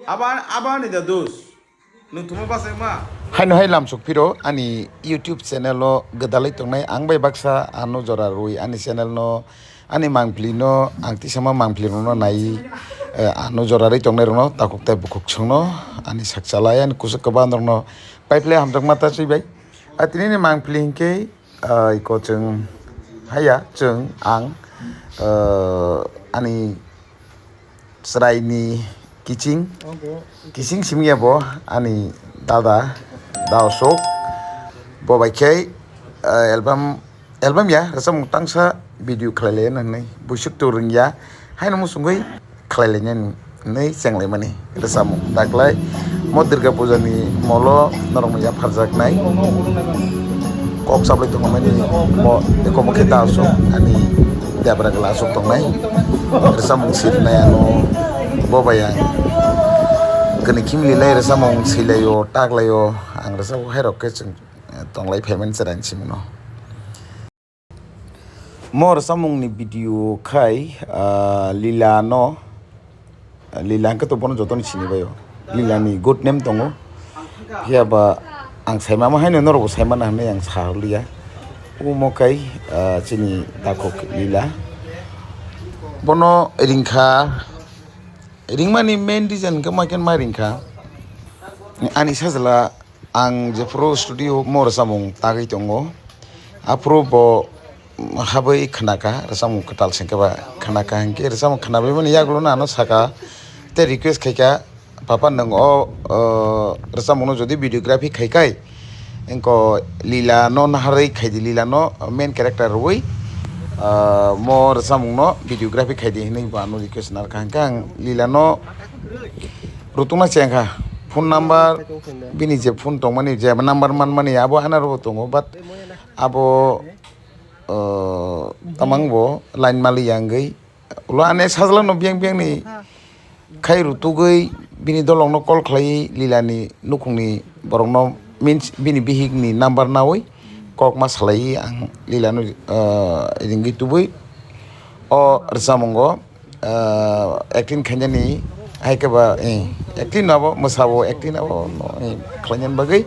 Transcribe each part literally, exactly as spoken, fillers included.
Aba, aba ni da dos. Nung tuma basa ma? Haino hai lamsok phiro ani YouTube channel o gwdalai tongnai ang bai baksa ano jora rwi ani channel no, ani mangpili no, ang tisama mangpili rok no nai, eh, ano jora rwi tongnai rok no takhuk tai bukhuk song no ani sakchalai ani kusuk kwbang rok no pai phle hamjakma ta chwi bai. A tini ni mangpili hinkhe, ah, iko chwng haya chwng ang, ah, ani chwraini kiching, kiching simi ya bo ani dada, da osok, bo bai khe, ah, album, album ya rwchapmung tangsa video khlai lai ya nang nai, buisuk tu rwng ya, haino muchungwi khlai lai nani. Hinwi chenglaimani rwchapmung. Daklai mo Durga Puja ni molo norokno yapharjaknai kok chaplai tongmani mo eko mokhe da aswk ani debra gla aswk tongnai rwchapmung sirnai ano bo bai ang kani khimli lai rwchapmung silaio taklaio ang rwchapmung hairok khe chwng tonglai phaimani chwraini simino. Mo rwchapmungni video khai, ah, Lila no, Lila hwnkhe to bono jotoni sinibaio. Lila ni good name tongo. Phiya ba ang saimama haino norokbo saimana hinwi ang sa liya. Omo khai, ah, chini takhuk Lila. Bono ringkha, ringmani main reason hwnkhe ma khe ma ringkha. Ani sajla Ang jephuru studio mo rwchapmung tagwi tongo, aphuru bo habwi khnakha, rwchapmung kwtal sengkhe ba khnakha, hinkhe rwchapmung khnabaimani yagulo no ano sakha tei request khaikha, "Papa, nwng o, o, rwchapmungno jodi videography khaikhai, wngkha Lila no naharwi khaidi, Lila no main character rwui, o, mo rwchapmungno videography khaidi," hinwi bo ano request narwkha, hinkhe ang Lila no Rutungna chengkha phone number, bini je phone tongmani, je number manmani, abo anarbo tongo, but abo, uh, tamang bo line mali ya wngwi. Ulo ane sajla no biyang biyang ni khai rutugwi bini dolong no call khlai Lila ni nukhung ni borok no means bini bihik ni number nawi kok ma salai ang Lila no, uh, ringwi tubui o rwchapmung o. Ah, acting khainani hai khe ba, eh, acting abo mwsabo acting abo, eh, khlainani bagwi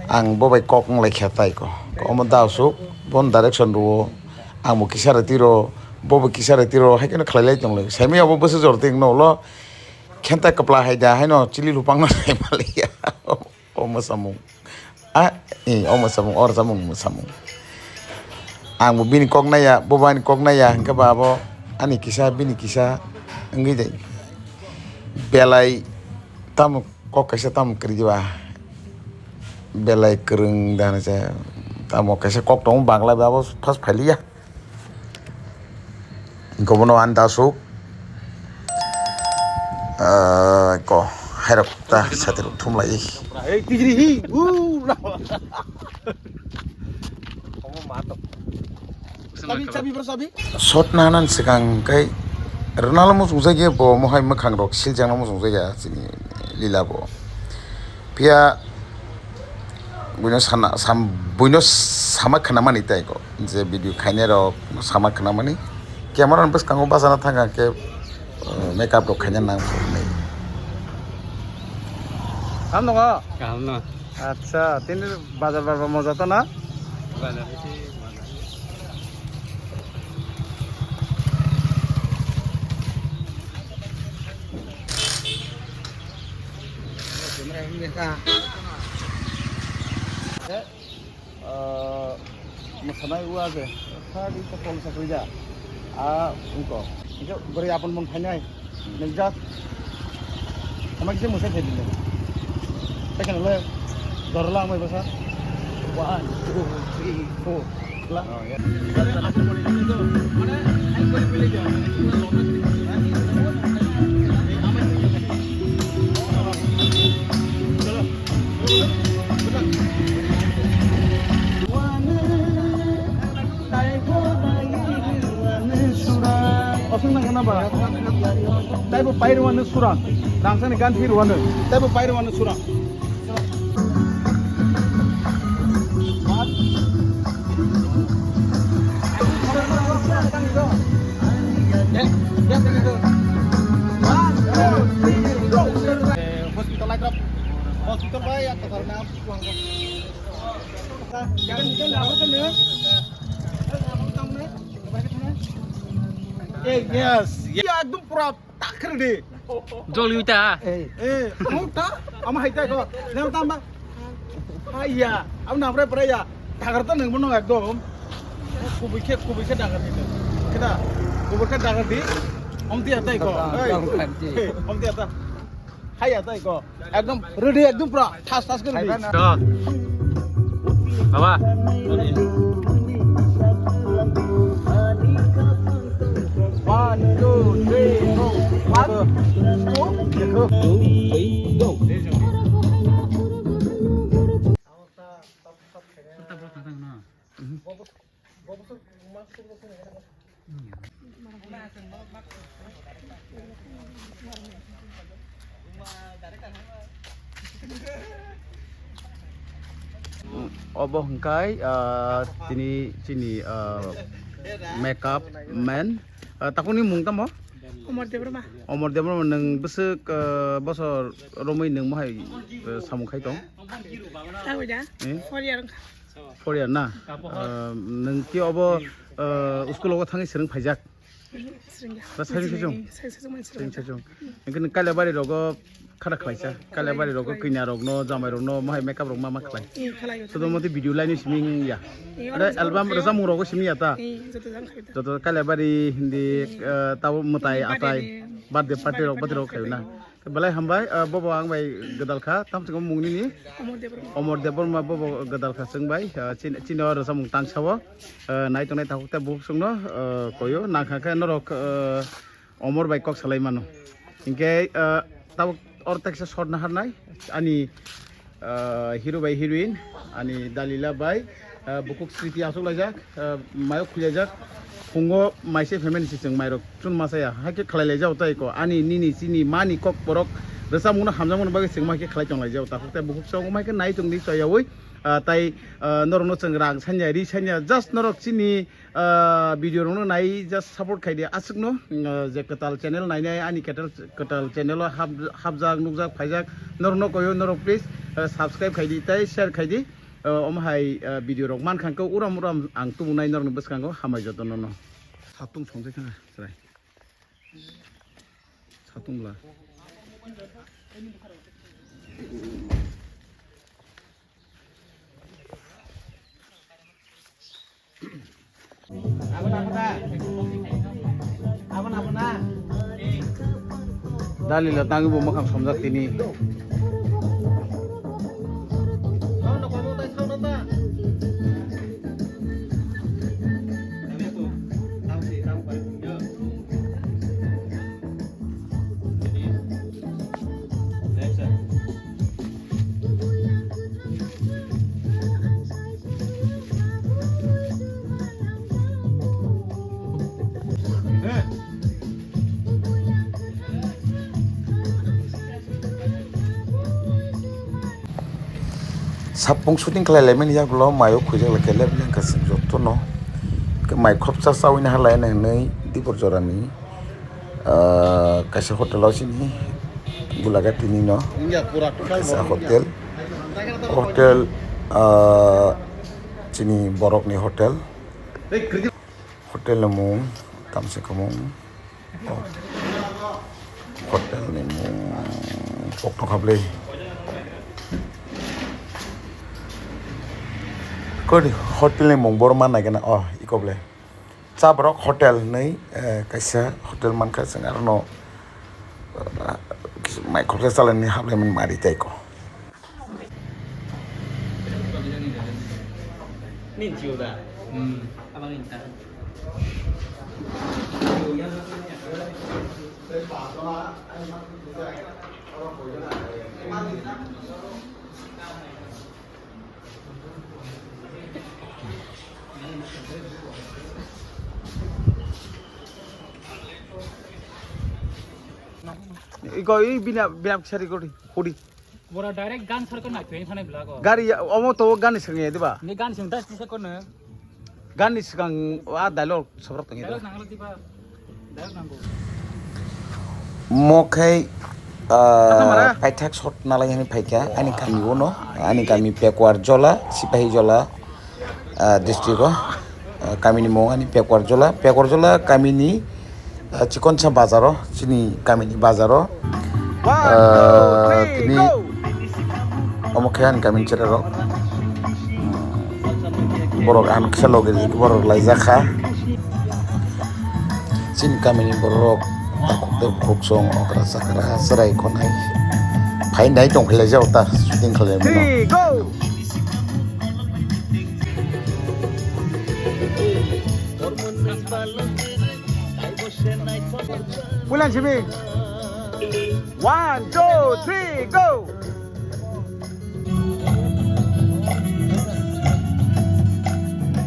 ang bo bai kok wng lai kha tai ko. Omo da aswk, bono direction rwo, ang bo kisa rw tiro, bo bo kisa rw tiro, hai kheno khlai lai tong lai. Saimaya bo bwswk jor twi wngno ulo, khenta kwpla hai da, haino chili lupang no sai ma liya. O mwsamung. A, e, o mwsamung, o rwchapmung mwsamung. Ang bo bini kok naiya, bo bo ani kok naiya, hwnkhe ba abo ani kisa, bini kisa wngwi de. Belai tamo kok kaisa tamo kwrwi ba. Belai kwrwng da hwnwi se tamo kaisa kok tongo Bangla bai abo first phailiya. Gobono ani da aswk, ah, ko hairok ta sati rok thum lai. Shot na nani swkang kai rwnalo muchung jakya bo mohai mwkhang rok siljakno muchung jakya chini Lila bo. Phiya buino sana, sam, buino sama khwnamani tei ko, je video khainai rok sama khwnamani. Camera ni bwskango bachana thangkha khe, uh, makeup rok khaina nang phuru nai. Kaham tongo? Kaham no. Acha, tini bazar barba moja to na? Bazar. Ah, mwsanai o age, sa di sa tol sa koi da. Ah, ungko. Ungko bwrwi apon mung phainai. Nung jak. Ama kisa mwsai phai dile. Second le. Dor lang mai basa. One, two, three, four. Taibo pairwano surang, rangsani gan phirwano, taibo pairwano surang. Eh, yes, yes. Ekdom pura takhir di. Joli uta. Eh, eh, kamu ta? Ama hai ta ko. Nang tamba. Haiya, am na bra bra ya. Tagar ta nang bono ekdom. Kubui khe, kubui khe dagar di. Kita, kubui khe dagar di. Om dia ta ko. Hei. Hei, om dia ta. Haiya ta ko. Ekdom ready, ekdom pura. Thas, thas khe ready. Baba. One, two, three, four. One, two, three, go. Obo hwnkhe, ah, tini chini, ah, makeup man. Ah, takuni mung tamo? Omor Debbarma. Omor Debbarma, nwng bwswk, ah, bosor romwi nwng mohai, ah, samung khai tong? Tangwi da? Eh? Four year wngkha. Four year na? Ah, nwng ki obo, ah, school o thangwi swrwng phaijak? Swrwngya. Da sai sai jong. Sai sai jong man swrwngya. Sai sai jong. Engke nwng Kailabari rogo khara khlaisa. Kailabari rogo kanya rokno, jamai rokno, mohai makeup rok ma ma khlai. Eh, khlai. Sodo moti video line simi ya. Eh, ada oro album oro rwchapmung rogo simi ya ta. Eh, joto jang khaida. Joto Kailabari hindi, eh, tabo mwtai atai. Birthday party rok, birthday rok khayo na. Belai hambai, ah, bobo ang bai gwdal kha, tamo chwngkha mung nini? Omor Debbarma. Omor Debbarma bobo gwdal kha chwng bai, ah, chin-, chini o rwchapmung tang sao, ah, nai tongnai takhuk tei bukhuk chwngno, ah, koyo, nang kha khe norok, ah, Omor bai kok salai mano. Hinkhe, ah, tabuk oro teksa shot naharnai, ani ah, hero bai heroine, ani Dalila bai, ah, bukhuk Sriti achuk laijak, ah, mayok khulajak, phungo maise phaimani se chwng mairok chun masa ya, hai khe khlai laijak tai ko, ani nini chini mani kok borok rwchapmungno hamjakmani bagwi chwng ma khe khlai tong laijak, takhuk tei bukhuk chwng ma khe nai tong di choyaui, ah, tai, ah, norokno chwng rang sanya, ri sanya, just norok chini, ah, video rokno nai just support khai di aswkno, ah, je kwtal channel nainai ani kwtal, kwtal channel o hap-, hapjak nukjak phaijak norokno koyo norok please, ah, subscribe khai di tei share khai di, ah, omo hai, ah, video rok man kha khe uram uram ang tubunai norokni bwskango hambai jotono no. Satung songjak kha chwrai. Satung bwla. Dalila tangwi bo mwkhang somjak tini. Sapung shooting khlai laimani yagulo mayo khujak lai khe lep lengkha chwng jotono. Khe mai khopsa chawina halai hinwi dibor jorani. Ah, kaisa hotel o sini Gulaghati ni no. Kaisa hotel. Hotel, ah, chini borok ni hotel. Hotel ni mung tamse kwmung. Hotel ni mung pokto khablai. Kodi hotel ni mung borok ma nai gana, oh, iko ble. Chabrok hotel hinwi, eh, kaisa hotel mankha, chwng arono, eh, mai khoroksa chalainani hablaimani mari tei ko. Iko i bina, bina sari kori, kori. Bora direct gan sarkar na kwen thane blago. Gari ya, omo to gan sing ya, diba? Ni gan sing das tisa kono. Ganni swkang a dialogue sobrok tongwi rw. Dialogue nanglo diba? Dialogue nango. Mo khai Ah, paithak shot nalai hani phaikha ani kami uno, ani kami Pekwar Jola, Sipahi Jola, ah, district o, ah, kamini mung ani Pekwar Jola, Pekwar Jola kamini, ah, Chikonsa bazaro, chini kamini bazaro, ah, tini omo khe ani kamini chererok. Borok ang khe loge borok laijak kha. Chini kamini borok takhuk tei bukhuk song okra chakra chwrai khonai phainai tongphilai jao ta shooting khlaimano. Three, go! Pulang simi. One, two, three, go!